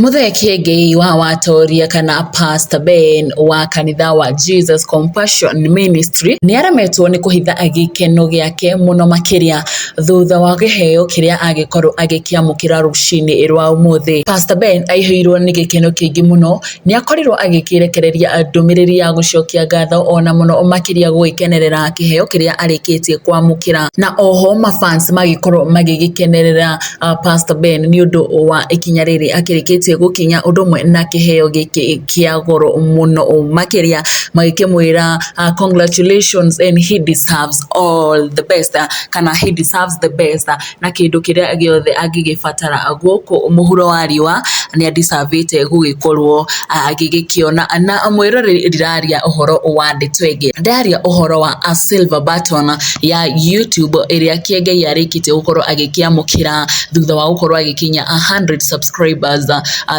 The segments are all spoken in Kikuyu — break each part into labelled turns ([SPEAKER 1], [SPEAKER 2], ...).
[SPEAKER 1] Mũthee Kĩengei wa Watoria kana Pastor Ben wa kanitha wa Jesus Compassion Ministry nĩ aremetwo nĩ kũhitha gĩkeno gĩake mũno makĩria thutha wa kĩheo kĩrĩa agĩkorwo agĩkĩamũkĩra rũcinĩ rwa ũmũthĩ. Pastor Ben aihũirwo nĩ gĩkeno kĩingĩ mũno nĩ akorirwo agĩkĩrekereria ndũmĩrĩri ya gũcokia ngatho ona mũno makĩria gũgĩkenerera kĩheo kĩrĩa arĩkĩtie kwamũkĩra, na oho mafans magĩkorwo magĩgĩkenerera Pastor Ben nĩ ũndũ wa ikinya rĩrĩ akĩrĩkĩtie gũkinya ũndũ ũmwe na kĩheo gĩkĩ kĩa goro mũno makĩria, magĩkĩmwĩra congratulations and he deserves all the best, kana he deserves the best, na kĩndũ kĩrĩa gĩothe angĩgĩbatara gũkũ mũhuro wa riũa nĩ a deserve gũgĩkorwo agĩgĩkĩona. Na mwĩroreri, ndiraria ũhoro wa ndeto ĩngĩ, ndaria ũhoro wa a silver button ya YouTube ĩrĩa Kĩengei arĩkĩtie gũkorwo agĩkĩamũkĩra thutha wa gũkorwo agĩkinya 100 subscribers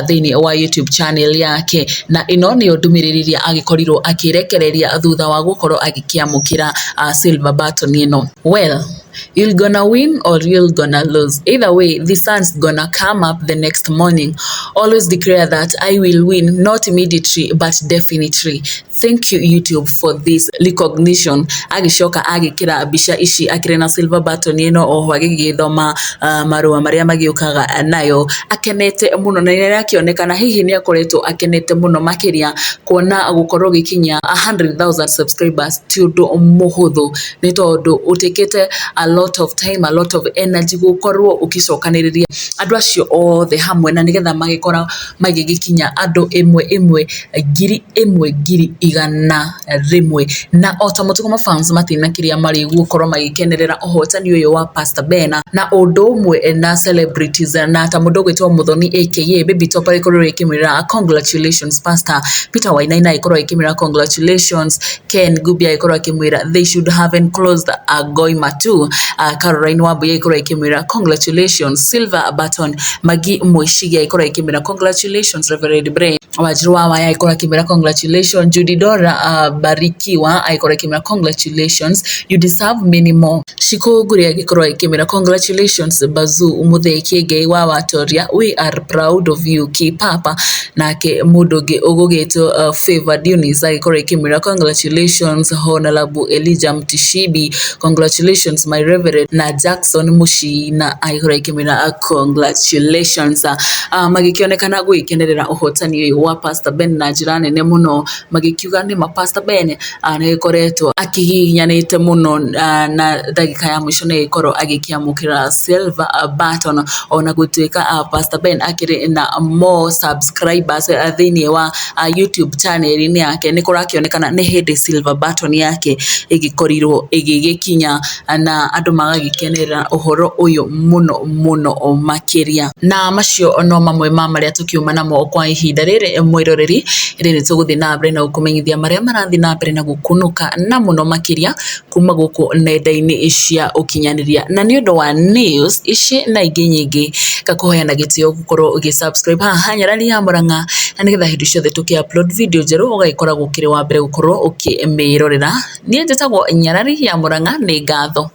[SPEAKER 1] thĩinĩ wa YouTube channel yake, na ĩno nĩyo ndũmĩrĩri ĩrĩa agĩkorirwo akĩrekereria thutha wa gũkorwo agĩkĩamũkĩra silver button ĩno. "Well, you're gonna win or you're gonna lose. Either way, the sun's gonna come up the next morning. Always declare that I will win, not immediately but definitely. Thank you, YouTube, for this recognition." Agĩcoka agĩkĩra mbica ici akĩrĩ na silver button ĩno, oho agĩgĩthoma marũa marĩa magĩũkaga nayo akenete mũno, na nĩ arakĩonekana hihi nĩ akoretwo akenete mũno makĩria kuona gũkorwo gĩkinya 100,000 subscribers ti ũndũ mũhũthũ, nĩ tondũ ũtĩkĩte a lot of time, a lot of energy gũkorwo ũgĩcokanĩrĩria andũ acio othe hamwe, na nĩgetha magĩkorwo magĩgĩkinya andũ ĩmwe ĩmwe 1,000 100,100. Na o ta mũtugo, mafans matina kĩrĩa marĩ gũkorwo magĩkenerera ũhotani ũyũ wa Pastor Ben, na ũndũ ũmwe na celebrities, na ta mũndũ ũgwĩtwo Muthoni aka Baby Top agĩkorwo ĩkĩmwĩra "Congratulations, Pastor." Peter Wainaina agĩkorwo agĩkĩmwĩra "Congratulations." Ken Gubi agĩkorwo akĩmwĩra "They should have enclosed a Goima too." Caroline Wambui agĩkorwo akĩmwĩra "Congratulations, silver button." Magi Mwicigi agĩkorwo akĩmwĩra "Congratulations." Reverend Brain Wanjiru wa Waya agĩkorwo akĩmwĩra "Congratulations." Judy Dora Barikiwa agĩkorwo akĩmwĩra "Congratulations, you deserve many more." Shiko Nguri agĩkorwo akĩmwĩra "Congratulations, Bazu Muthee Kĩengei wa Watoria, we are proud of you, keep up." Nake mũndũ ũngĩ ũgũgĩtwo Favor Dionis agĩkorwo akĩmwĩra "Congratulations." Honorable Elijah Mtishibi, "Congratulations, my reverend." Na Jackson Mushina agĩkorwo akĩmwĩra "Congratulations." Magĩkĩonekana gũgĩkenerera ũhotani ũyũ wa Pastor Ben na njĩra nene mũno, magĩkiuga nĩma Pastor Ben nĩ agĩkoretwo akĩgiginyanĩte mũno, na ndagĩka ya mũico nĩ agĩkorwo agĩkĩamũkĩra silver button, ona gũtuĩka Pastor Ben akĩrĩ na more subscribers thĩinĩ wa YouTube channel-inĩ yake, nĩ kũrakĩonekana nĩ hĩndĩ silver button yake ĩgĩkorirwo ĩgĩgĩkinya, na andũ magagĩkenerera ũhoro ũyũ mũno mũno makĩria. Na macio no mamwe ma marĩa tũkiuma namo kwa ihinda rĩrĩ, mwĩroreri. Ĩndĩ nĩ tũgũthiĩ na mbere na gũkũmenyithia marĩa marathiĩ na mbere na gũkunũka na mũno makĩria kuma gũkũ nenda-inĩ cia ũkinyanĩria. Na nĩ ũndũ wa news ici na ingĩ nyingĩ, ngakũhoya na gĩtĩo gũkorwo ũgĩ subscribe haha Nyarari ya Mũrang'a, na nĩgetha hĩndĩ ciothe tũkĩ upload video njerũ ũgagĩkoragwo ũkĩrĩ wa mbere gũkorwo ũkĩmĩrorera. Niĩ njĩtagwo Nyarari ya Mũrang'a, nĩ ngatho.